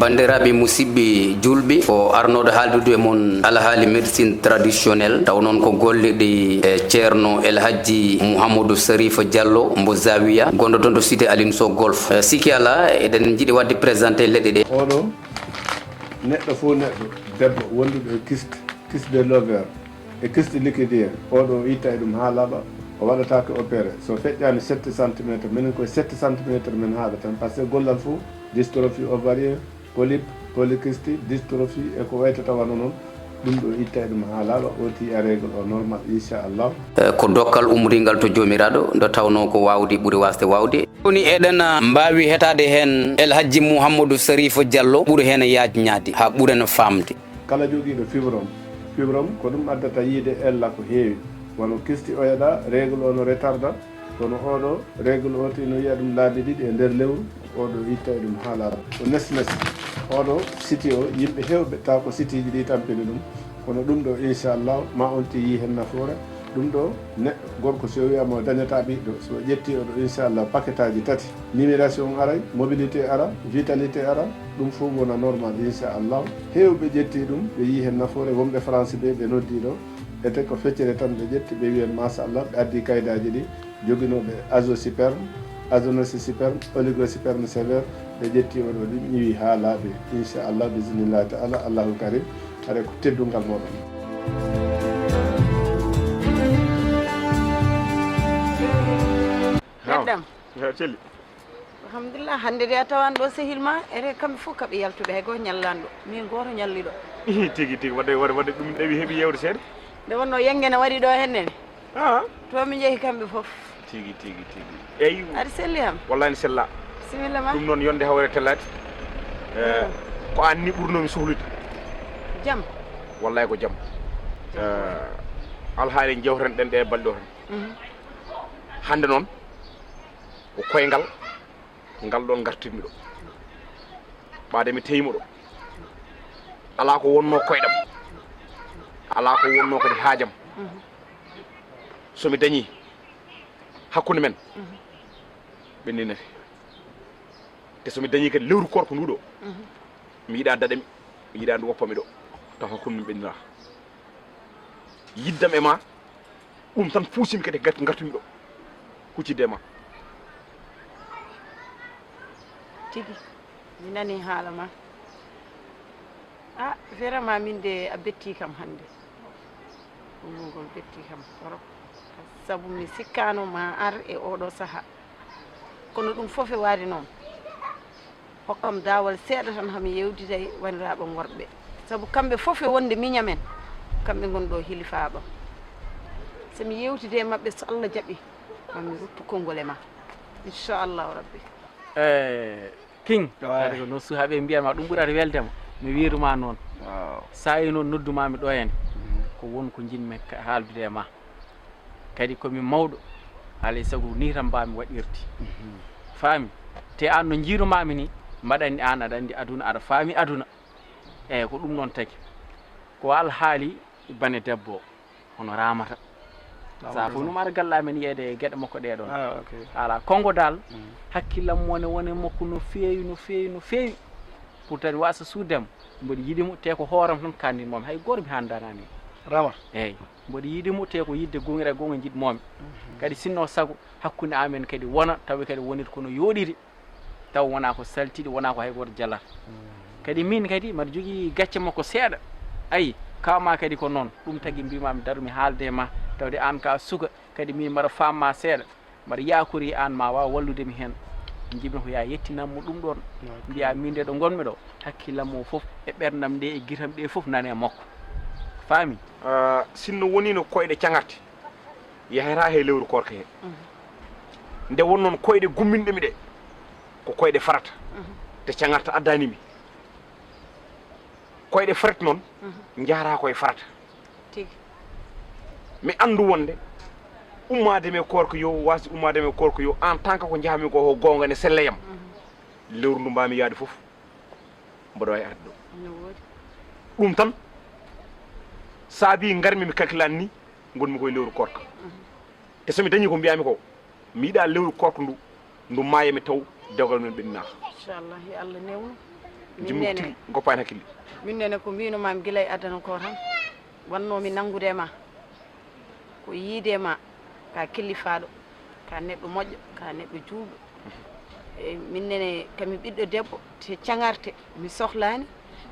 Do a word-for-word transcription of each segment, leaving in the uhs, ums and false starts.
Banndiraaɓe musidɓe juulɓe, ko arnooɗo haaldude e mon alhaali médecine traditionnelle, taw noon ko golle ɗe, e, ceerno El Hadji Mouhamadou Sarifa Diallo mbo Zawiya, gonɗo toon to cité Aline Sow Golf. E, sikki alaa, eɗen njiɗi waɗde présenté leɗɗe ɗe. Oɗo neɗɗo fof neɗɗo, debbo wonduɗo e kyste, kyste de l'ovaire, e kyste liquidier, oɗo o itta e ɗum haa laaɓa, o waɗataake opéré. So feƴƴaani sept centimétre, minen koye sept centimétre min haaɓa tan, par ce que gollal fof, dystrophie ovarienne, polype, polykyste, dystrophie e ko waytata wano noon, ɗum ɗo itta e ɗum haa laaɓa, o tiya règle o normal, inchallah. Eh, ko dokkal umringal to Joomiraaɗo, nde tawnoo ko waawde ɓuri waasde waawde. Woni eɗen, ah, mbaawi heɗtaade heen El Hadji Mouhamadou Sarifa Diallo, ɓuri heen yaajnaade, haa ɓuren faamde. Kala jogiiɗo fibrome, fibrome ko ɗum addata yiide ella ko heewi, wano kyste oya ɗa, règle o no retarda, kono oɗo règle o tigi no yiya ɗum laabi ɗiɗi e nder lewru, oɗo itta e ɗum haa laaɓa. Ko nes nes, oɗo siti o, yimɓe heewɓe taw ko sitiji ɗi tampini ɗum, kono ɗum ɗo inchallah ma on tigi yii heen nafoore. Ɗum ɗo neɗɗo gorko so wiyama o dañata ɓiɗɗo, so ƴetti oɗo inchallah paquetaji tati, numération aray, mobilité ara, vitalité ara, ɗum fof wona normal inchallah. Heewɓe ƴetti ɗum, ɓe yii heen nafoore, wonɓe France ɓe, ɓe noddi ɗo, ete ko feccere tan ɓe ƴetti, ɓe wiyen machallah, ɓe addi kaydaji ɗi, joginooɓe azoosperme, azonosperme, oligosperme sévère, ɓe ƴetti oɗo ɗum ƴiwi haa laaɓi, inchallah, bisimillahi taala, Allahu karim, haray ko teddungal moɗon. Naam. Neɗɗam. Ehe, Celli. Alhamdulillah, hannde de a tawan ɗo sehil ma, ere kamɓe fof kaɓe yaltuɓe, hay gooto ñallaani ɗo. Min gooto ñalli ɗo. Ihi, tigi, tigi, wadde, wadde, wadde ɗum ɗewi heɓi yewde seeɗa? Nde wonno yengene waɗi ɗo henne ne. Ah. To min njehi kamɓe fof. Tigi, tigi, tigi. Eyi. Aɗa selli am? Wallahi ne sella. Bisimilla ma. Ɗum noon yonde hawre tellaade. Eh, mm, ko aan ni ɓurnoomi sohlude. Jam? Wallahi ko jam. Jam. Eh, alhaali jewten ɗen ɗe balɗe o tan. Mhm. Hannde noon, ko koyngal ngal ɗoon ngartirmi ɗo. Ɓaade mi teyii mo ɗo. Alaa ko wonnoo koyɗam. Alaa ko wonnoo kadi haajam. Mhm. So mi dañii hakkunde men, mhm, ɓenni nafi. Te so mi dañii kadi lewru koorko ndu ɗo, mhm, mi yiɗaa daɗa mi, mi yiɗaa ndu woppa mi ɗo. Taw hakkunde men ɓenniraaka. Yiddam e ma, ɗum tan fuusimi kadi ngar-, ngartumi ɗo. Huccitde e ma. Tigi, mi nanii haala ma. Ah, vraiment min de a betti kam hannde. Konngol ngol betti kam torop. Sabu mi sikkaano ma ar e oɗo saha. Kono ɗum fof e waade noon. Hokkam daawal seeɗa tan hami yewtida e waniraaɓe worɓe. Sabu kamɓe fof e wonde miñamen, kamɓe ngoni ɗo hilifaaɓam. So mi yewtidi e maɓɓe, so Allah jaɓi, ma mi ruttu konngol e ma. Inchallahu rabbi. Eh, King, kadi ko no suhaaɓe mbiyatma, ɗum ɓurata weldema. Mi wiiruma noon. Waaw. Saa yi noon noddumaami ɗo henne. Mhm. Ko won ko njiɗmi ka-, haaldude e ma. Kadi ko mi mawɗo, alay sago ni tan mbaawmi waɗirde. Mhm. Faami? Te aan no njiirumaami ni, mbaɗa anndi aan aɗa anndi aduna, aɗa faami aduna. Eeyi, ko ɗum noon tagi. Ko alhaali bane debbo o, hono Ramata. Ramata Sa fof Sall. Ɗum ara galla amen yeeyde e geɗe makko ɗee ɗoon. Ah, ok. Alaa, Konngo Dal, mm, hakkillam mo ne woni e makko no feewi, no feewi, no feewi. Pourtant, waasa suuddem, mboɗo yiɗi mo, te ko hooram tan kaandirmi mo, hay gooto mi haandaanaani. Rama. Eeyi. Mboɗo yiɗi mo, te ko yiɗde goonga e goonga njiɗ-mi mo. Mhm. Kadi sinno sago, hakkunde amen kadi wona, tawi kadi wonir kono yooɗiri, taw wonaa ko saltiɗi, wonaa ko hay gooto jalata. Mhm. Kadi min kadi mbaɗa jogii gacce makko seeɗa. Ayi, kawma kadi ko noon. Ɗum tagi mbiymaami daru mi haalde e ma, tawde aan ka suka, kadi min mbaɗa faamma seeɗa. Mbaɗa yaakori aan ma waaw wallude mi heen. Njiɗmi ko yaa yettinan mo ɗum ɗoon. Ok. Mbiyaa min de ɗo ngonmi ɗo, hakkillam o fof e ɓerndam nde e gitam ɗe fof nane e makko. Faami? Ah, sinno wonino koyɗe caŋarte, yahata he lewru koorka he. Mhm. Nde won noon koyɗe gumminɗe mi ɗe, ko koyɗe farata. Mhm. Te caŋarte addaani mi. Koyɗe farata noon, mhm, njahata koye farata. Tigi. Mi anndu wonde ummaade mi e koorka yo, waasde ummaade mi e koorka yo, en tant que ko njahmi ko, ko goonga ne sella yam. Mhm. Lewru ndu mbaami yaade fof, mboɗo waawi arde ɗo. No woodi. Ɗum tan saabi ngarmi mi calculaani ni, ngonmi koye lewru koorka. Mhm. Te so mi dañii ko mbiyaami ko, mi yiɗaa lewru koorka ndu, ndu maaya mi taw dewgal men ɓennaaka. Inchallah, yo Allah newnu. Min nene, tigi goppaani hakkille. Min nene ko mbino maam gila e adana ko tan. Wannoo mi nanngude e ma. Ko yiide e ma ka killifaaɗo, ka neɗɗo moƴƴo, ka neɗɗo juulɗo. E min nene kami ɓiɗɗo debbo te caŋarte, mi sohlaani,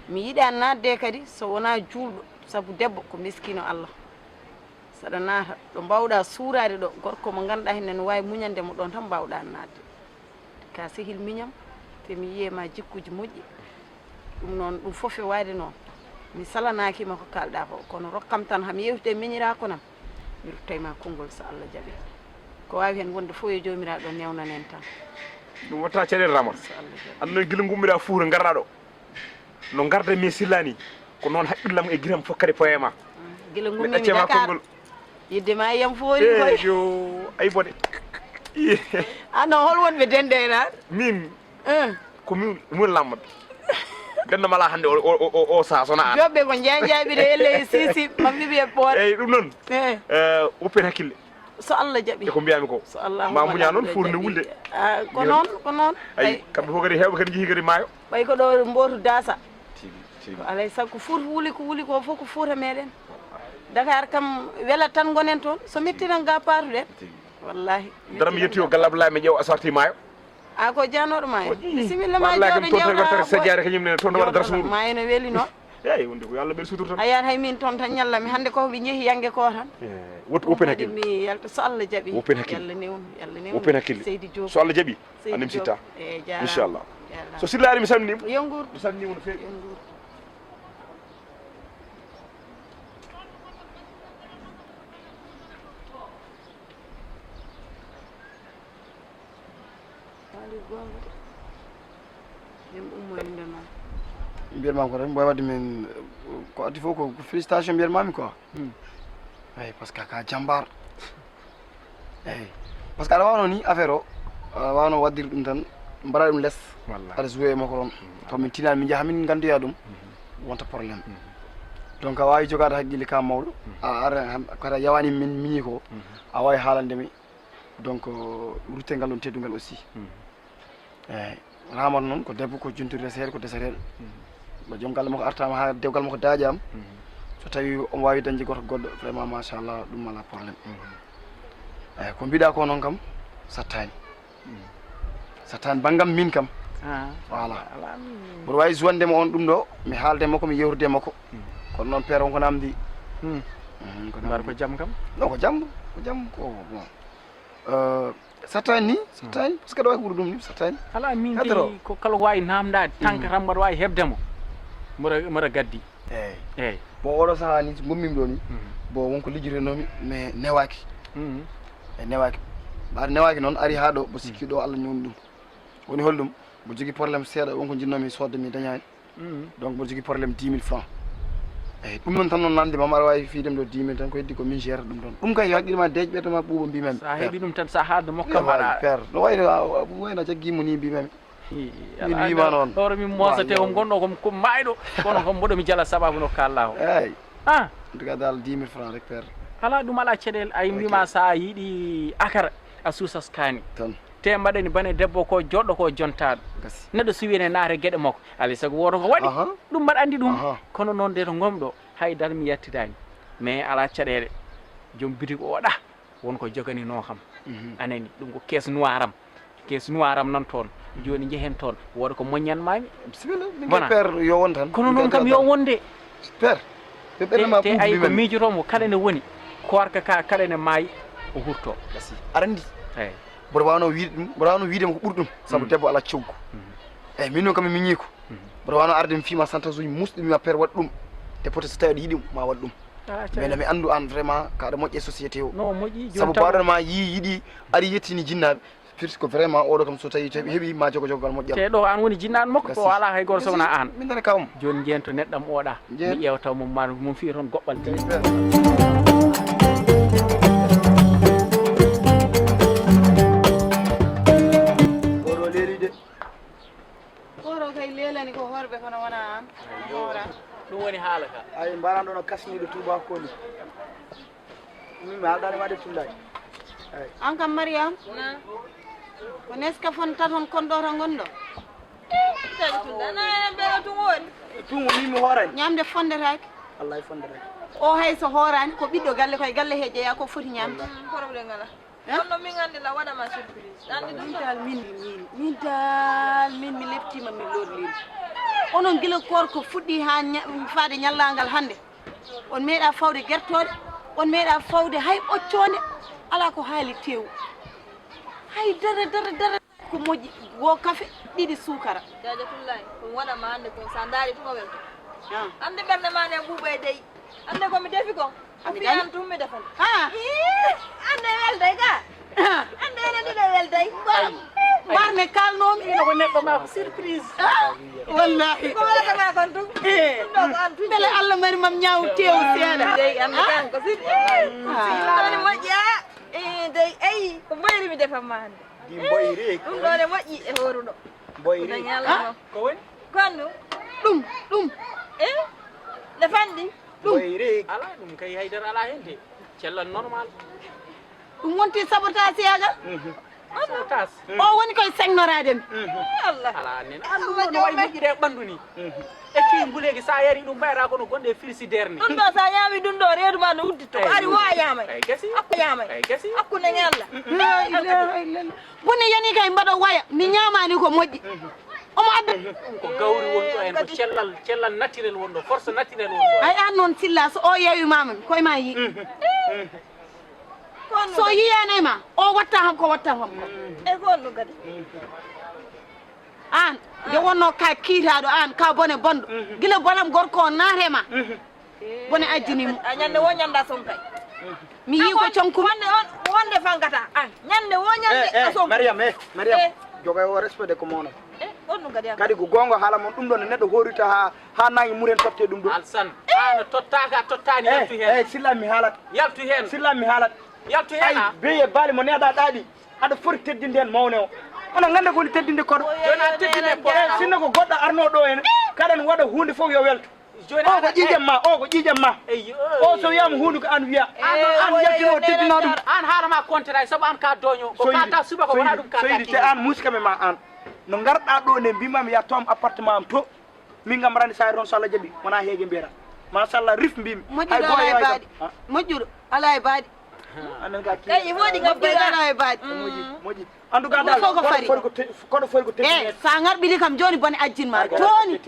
mi yiɗaa naatde kadi so wonaa juulɗo, sabu debbo ko miskiino Allah. Saɗa naata ɗo mbaawɗaa suuraade ɗo, gorko mo ngannduɗaa heen ne waawi muñande mo ɗoon tan mbaawɗaa naatde. Ka sehil miñam, te mi yiyee ma jikkuuji moƴƴi. Ɗum noon, ɗum fof e waade noon. Mi salanaaki ma ko kaalɗaa ko, kono rokkam tan, ham yewtide miñiraa konam. Mi ruttay ma konngol so Allah jaɓi. Ko waawi heen wonde fof yo Joomiraaɗo newnan en tan. Ɗum watta caɗeele Ramata. So Allah jaɓi. Anno gila ngummiɗaa Fuuta ngarɗaa ɗo. No ngarda mi sillani. Ko noon haqqillam e giram fof kadi poye ma. Gila ngummiimi Dakar. Yidde ma yam foori koy. Yo, ay bone. Ano hol wonɓe dende e nan? Min. Ko min, min lammat. Dende mala hannde o, o, o, o, o sa sona an. Joɓɓe ko njanjaaɓi de elle e sisi, mammi ɓe ɓoore. Eyyi, ɗum noon. Eh. Eh, woppen hakkille. So Allah jaɓi. E ko mbiyami ko. So Allah ma muña noon, fuurde wulde. Ah, ko noon, ko noon. Ay, kamɓe fof kadi heewɓe kadi njehi kadi maayo. Ɓay ko ɗo mbootu daasa. Tigi, tigi. Ko alay sago ko Fuuta wuli, ko wuli ko fof ko Fuuta meɗen. Dakar kam welat tan gonen toon. So metti tan ga paatuɗen. Tigi. Wallahi. Dara mi yetti o Galla Abdoulaye mi ƴeew a sarti maayo. A ko janoɗo maayo. Bisimilla ma. Wallahi kam jooɗo toon tan ƴeewɗa wattata sajjaare kañum ne toon waɗa dara suudu. Maayo no weli noon. Eyyi, wonde ko yo Allah ɓel sutur tan. A yahat hay min toon tan ñalla mi hannde ko ɓe njehi yange ko tan. Eh, wot-, woppen hakkille. Mi yalta so Allah jaɓi. Woppen hakkille. Yalla newnu, yalla newnu. Woppen hakkille. Seydi Diop. So Allah jaɓi. Seydi Diop. A nimsitta. Eh, jaaraama. Inchallah. Jaaraama. So Silla ari mi salminima. Yo nguur. Mi salminima no feewi. Yo nguur. Waali goonga de. Min ummo e nder noon. Mbiyat ma ko tan, mboy wadde min, ko addi fof ko, ko félicitation mbiyat mami quoi. Hmm. Eyi, par ce que ka jambar. Eyi. Par ce que aɗa wawno ni affaire o, aɗa wawno waddir ɗum tan, mbaɗa ɗum less. Wallahi. Aɗa joué e makko ɗon. Hmm. Taw min tinani min jaha min gandoya ɗum. Hmm. Wonta problème. Hmm. Donc a wawi jogade haqqille ka mawɗo. Hmm. A ara han, kata yawani min miñi ko. Hmm. A wawi haalande mi. Donc, rutte ngal ɗon teddungal aussi. Mhm. Eyi, Ramata noon ko debbo, ko juntirde seeɗa, ko deseteeɗo. Mhm. Mo joom galle makko artama haa dewgal makko daaƴaama. Mhm. So tawi omo waawi dañde goto goɗɗo, vraiment, machallah, ɗum alaa problème. Mhm. Eyi, ko mbiɗa ko noon kam, sattaani. Mhm. Sattaani banngam min kam. Ah, voilà. Alaa min. Mboɗo waawi suwande mo on ɗum ɗo, mi haalde makko, mi yewtude makko. Mhm. Kono noon, père, wonko namdi. Mhm. Mhm, ko mbar namdi. Ko jam kam? Non, ko jam, ko jam, ko bon. Eh, sattani ni, sattani, par ce que aɗa wawi ko ɓuri ɗum ni, sattani. Ala min kay ko kala ko wawi namdade, tanka tan mbaɗa wawi hebde mo. Mboɗa, mboɗa gaddi. Eyyi. Eyyi. Bon, oɗo saaha ni, so gommimi ɗo ni, bon, wonko lijjitonomi, mais newaki. Mhm. E newaki. Mbaɗa newaki noon, ari ha ɗo, mbo sikki ɗo Allah ñawni ɗum. Woni holɗum? Mbo jogui problème seeɗa, wonko jinnomi sodde mi dañani. Mhm. Donc, mboɗo jogui problème dix mille francs. Eyyi, ɗum noon tan noon nande mam aɗa wawi fiidem ɗo dix mille tan, ko heddi ko min gérata ɗum toon. Ɗum kay, yo haqqille ma deeƴ, ɓeyta ma ɓuuɓa, mbimami. Sa heɓi ɗum tan, sa haalde mokka mbaɗa. Père, no wayno, wayno a jaggimo ni, mbimami. Hi, min wima noon. Ɗo min mosate ko gonɗo ko, ko mayɗo, kono ko mboɗo mi jala sababu no kalɗa o. Eyyi. Ah. En tout cas dal dix mille francs rek, père. Ala ɗum ala caɗele, ay mbima sa yiiɗi akara, a suusas kaani. Tan. Te mbaɗani bane debbo ko joɗɗo ko jontaɗo. Gasi. Neɗɗo suwine naata gueɗe makko. Alay sago woto ko waɗi. Aha. Ɗum mbaɗa andi ɗum. Aha. Kono noon de to gomɗo, haydara mi yettidaani. Mais ala caɗele. Joom bitik o waɗa. Won ko joganino kam. Mhm. Anani, ɗum ko caisse noire am. Caisse noire am nan toon. Joni jehen toon. Woda ko moññan mami. Bisimilla, min père yo won tan. Kono noon kam yo wonde. Père. Te, te ay ko miijotomo kala ne woni. Koorka ka kala ne maayi o hurto. Gasi. Aɗa andi. Eyyi. Mboɗo wawno wiide ɗum, mboɗo wawno wiidema ko ɓuri ɗum. Sabu debbo ala coggu. Mhm. Eyyi, min noon kam mi miñi ko. Mhm. Mboɗo wawno arde mi fiima santazuji musɗi, mi wima père waɗ ɗum. Te peut-être so tawi aɗa yiɗi ɗum, ma waɗ ɗum. Ala caɗele. Mais no mi andu an vraiment, ka aɗa moƴƴe société o. No moƴƴi, joni sabu taw bawɗan ma yi-, yiɗi, ari yettini jinnaɓe. Firti ko vraiment oɗo kam so tawi, tawi heɓi ma jogo jogogal moƴƴal. Te ɗo an woni jinnaɗo makko, o ala hay goto sowna an. Min dara kawam. Joni jeen to neɗɗam oɗa. Jeen. Mi ƴeewa taw mum ma, mum fiya toon goɓɓal. Jeen. Oɗo leeli de. Oɗo kay leelani ko horɓe kono wona an. Eyyo. Hoora. Ɗum woni haala ka. Ay, mbaran ɗo no kasniɗo Touba koni. Min mi haaldaani waɗde fullaay. Ay. An kam Mariam? Na. Ko Nescafe on taton kon ɗo to ngonɗo? Tawi tun dana en ɓeɗo tun woni. Tun woni mi hoorani. Ñamde fondetaake. Wallahi fondetaake. O hay so hooraani, ko ɓiɗɗo galle, koye galle he jeyaa, ko foti ñamde. Wallahi. Problème ngala. Eh? Kono min anndi la waɗama surprise. Anndi ɗum min dal, min, min, min dal, min mi leptiima, min lorliima. Onon gila koor ko fuɗɗi haa ña-, faade ñallaagal hannde. On meeɗa fawde gertooɗe, on meeɗa fawde hay ɓoccoonde, alaa ko haali teewu. Hay dara, dara, dara ko moƴƴi, wo kafe, ɗiɗi suukara. Jaajatullahi, ko mi waɗama hannde kon, sa ndaari tuma welto. Ah. Anndi ɓernde ma nde ɓuuɓa e dey. Anndi ko mi defi kon, ko fiyan tun mi defani. Ah. Ii, anndi welday ka. Ah. Anndi ene ɗiɗo welday. Ay. Mbarne kalnoomi. Ino ko neɗɗo ma ko surprise. Ah, wallahi. Ko waɗata ma kon tun. Eh. Ɗum ɗo ko an tun. Mbele Allah mari mam ñaaw teewu seeɗa. Dey, anndi kan ko surprise. Ah. Ɗum ɗo ne moƴƴi, ah. Eh, dey, eyi, ko mboyri mi defan ma hannde. Di mboyri. Ɗum ɗo ne moƴƴi e hooruɗo. Mboyri. Ko dañi Allah. Ah? Ko woni? Konno. Ɗum, ɗum. Eh? Ne fanɗi? Ɗum. Mboyri. Alaa ɗum kay haydara alaa heen de. Cellal normal. Ɗum wonti sabotaasiyagal. Mhm. Sabotaas. O woni koye seŋnoraade mi. Mhm. Allah. Alaa nen. An ɗum ɗo no wayi moƴƴude e ɓanndu ni. Mhm. E fii mbuleeki, sa yari ɗum mbayra kono gonɗe e frigidaire ni. Ɗum ɗo sa ñaami ɗum ɗo, reedu ma no udditto. Ko ari wayama. Ay, gasi. Hakku yama. Ay, gasi. Hakkunde e Allah. La ilaha illallah. Bone yani kay mbaɗo waya, mi ñaamaani ko moƴƴi. Omo adda. Ɗum ko gawri woni ɗo en, ko cellal, cellal naturel woni ɗo, force naturel woni ɗo. Ay, an noon Silla, so o yeewi ma, min koye ma yi. Kono so yiyaani ma, o watta ham ko watta ham ko. E ko on ɗum kadi. Aan, nde wonnoo ka kiitaaɗo, aan, ka bone bonɗo. Gila bonam gorko o naate ma. Bone ajjini mo. A ñande wo ñanda sonkay. Mi yii ko conkumi. Wonde on, wonde fangata. An, ñande wo ñande. Eh, eh, a sonku. Mariam, eh, Mariam. Eh. Jogay o respect de ko mono. Eh, on ɗum kadi. Kadi ko gonga haala mon ɗum ɗon neɗɗo horita ha, ha nangi muren totte ɗum ɗo. Alsan, an tottaka, tottani. Eh, yaltu hen. Eh, Silla mi haalat. Yaltu hen. Silla mi haalat. Yaltu hen. Ay, beye bali mo neɗa ɗaɗi. Aɗa foti teddinde heen mawne o. Onon ngannda ko woni teddinde koɗo. Joni a teddine koɗo. Eh, sinno ko goɗɗo arno ɗo heen, kaɗa ne waɗa huunde fof yo welto. Joni o ko ƴiiƴam ma, o ko ƴiiƴam ma. Eyyo. O so wiyama huunde ko an wiya. An noon an yaltino o teddina ɗum. An haala ma contrat, sabu an ka doño. Ko ka ta subaka wona ɗum ka ta. Soydi, te an muskame ma an. No ngarɗa ɗo ne mbimami ya toom appartement am to. Min kam rani sa toon so Allah jaɓi wona heege mbiyata. Machallah rif mbimi. Moƴƴuɗo ala e baɗi. Moƴƴuɗo ala e baɗi. Anan ka ki. Kay il faut ɗi ngam moƴƴuɗo ala e baɗi. Moƴƴi, moƴƴi. En tout cas dal koɗo fori ko te-, koɗo fori ko teddine. Eh, sa ngarɓini kam joni bone ajjin ma. Joni.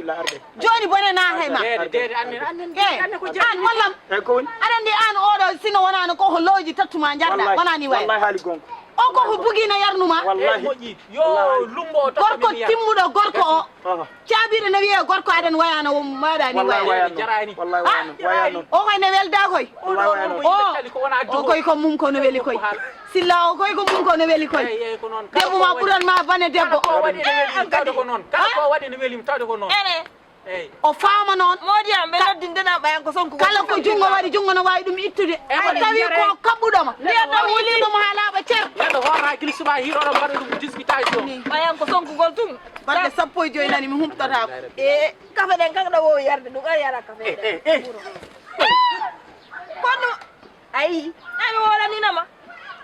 Joni bone naatay ma. Deede, deede, annen, annen, annen ko jaari. An wallam. Eyi ko woni? Aɗa andi an oɗo sino wonano ko ko looji tattuma jarɗa wonani way. Wallahi haali gonga. O ko ko bugina yarnuma. Wallahi. Moƴƴi. Yo lumbo o tokko. Gorko timmuɗo gorko o. Caabiɗo no wiye gorko aɗen wayano wom maɗani wayano. Jarani. Wallahi wayano. Wayano. O koy ne welda koy. Wallahi wayano. O koy ko mum ko no weli koy. Silla o koy ko mum ko no weli koy. Debbo ma ɓuran ma bane debbo. Ko waɗi ne weli tawde ko noon. Kala ko waɗi ne weli tawde ko noon. Ene. Eyyi. O faama noon. Moodi am ɓe noddindena ɓayan ko sonko. Kala ko junngo waɗi, junngo no waawi ɗum ittude. So tawi ko kaɓɓuɗoma, ittuɗoma haa laaɓa cer. Neɗɗo hoorata gila suba hiroɗo mbaɗa ɗum discutation. Ɓayan ko sonkugol tun. Balɗe sappo e joyi nani mi humtotako. E kafe ɗen kaka ɗo wowi yarde ɗum ari yara kafe ɗen. Kono ayi, ami wolaninama.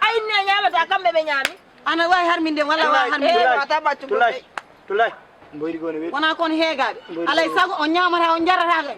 Ayi ne ñamata kamɓe ɓe ñami. Ana wawi harminde walla wawi harminde. Tulay. Tulay. Tulay. Mboyri gone weli. Wona kon heegaɓe. Alay sago on ñamata on jarata kay.